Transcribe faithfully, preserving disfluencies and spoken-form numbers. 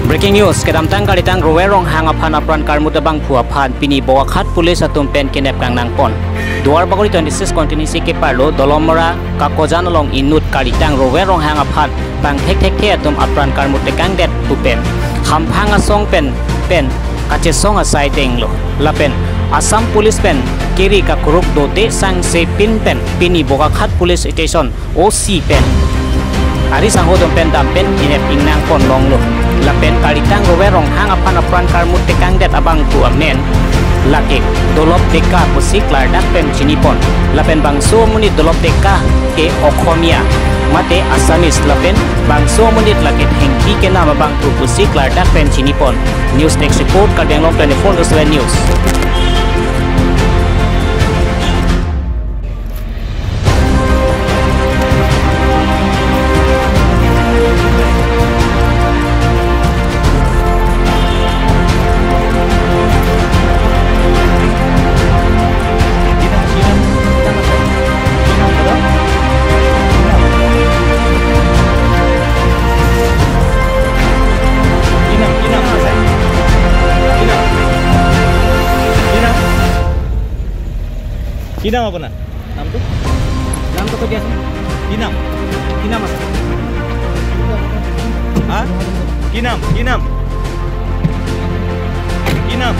Breaking news, kedamtang Kalitang Rove Ronghang aphan apran karmut abangphu aphan pini Bokakhat police atum pen kinep kangnangpon. Duar Bagori twenty-six constituency keparlo Dolomara Kakojan along inut Kalitang Rove Ronghang aphan bang thekthekthe atum apran karmut tekangdet pu pen hamphang asong pen pen kachesong asai denglo. Lapen Assam Police pen kiri kakuruk dote sangse pin pen pini Bokakhat Police Station O C pen ari sangho atum pen dam pen kinep ingnangpon longlo. Lapen Kalitang Rove Ronghang aphan apran karmut tekangdet abangphu amen lake Dolop Deka pusi klardak pen chinipon. Lapen bangso amonit Dolop Deka ke Okhomia mate Assamese, lapen bangso amonit lake Thengpi kenam abangphu pusi klardak pen chinipon. News Desk Report, Karbi Anglong twenty-four into seven News. কি নাম আপোনাৰ? নামটো? নামটো কৈ দিয়াচোন। কি নাম? কি নাম আছে? হা? কি নাম? কি নাম? কি নাম?